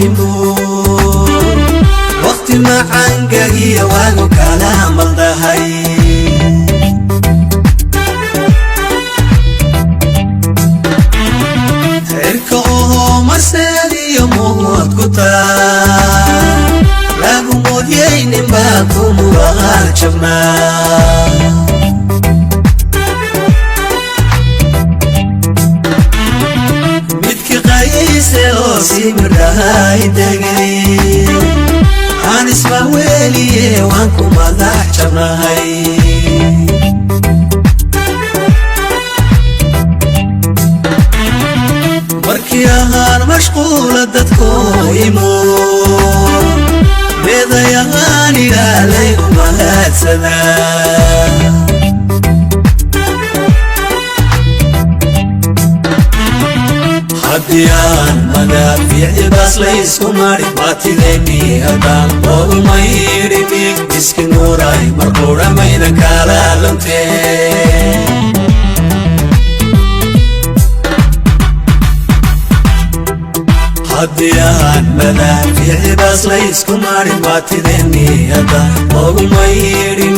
Minbu waqti macaangagiya waagu kala maldahay. Cirka oo marseediyo muud ku taa lagu moodyay, ninbaa ku muraal jabnaa. Midki qayse oo sii midhahay degay aan isma weliye, waan ku madax jabnahay. Markii ahaan mashquula dadku imo meedayahaan ilaalaygu mahadsadaa. Haddii aan madaafiicdi baas laysku mari maatideennii haddaan looguma yidhi miski nuuray marquudha mayna kala luntee. Haddii aan madaafiicdi baas laysku mari maatideennii haddaan looguma yidhi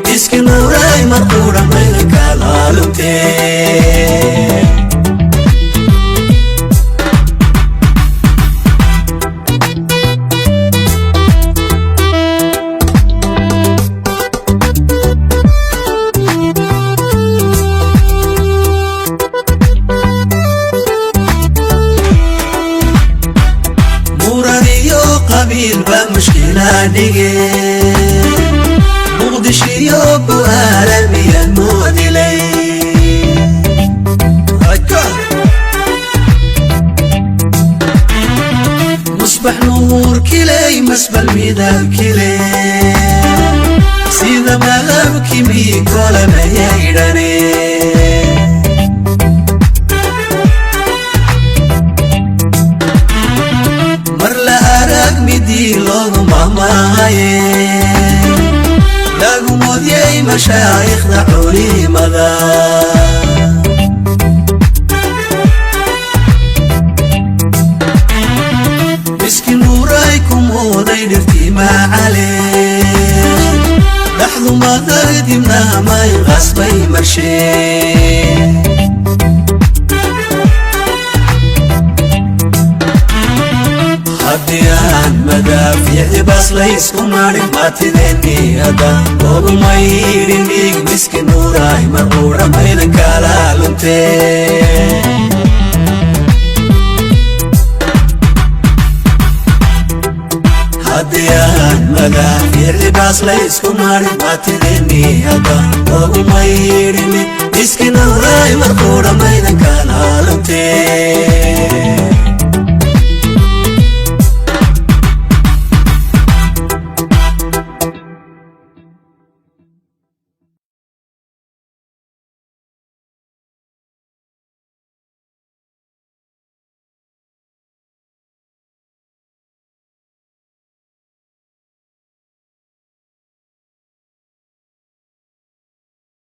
miski nuuray marquudha mayna kala luntee. Muran iyo qabiil baa mushkila dhige, Muqdishiyo bu'aala miyaan moodilay? Musbax nuur kiley masbal midabkile sida malabki miikolamayay. Mar la arag midii loogu mahmaaye lagu moodyay mashaayikhda culimada. Miski nuuray ku mooday dhirtii macale dhaxdu madar dibnaha may qasbay marshee. Haddii aan madaafiicdi baas laysku marin maatideennii haddaan looguma yidhin dhiig miski nuuray marquudha maydan kala luntee. Haddii aan madaafiicdi baas laysku marin maatideennii haddaan looguma yidhin miski nuuray marquudha maydan kala luntee.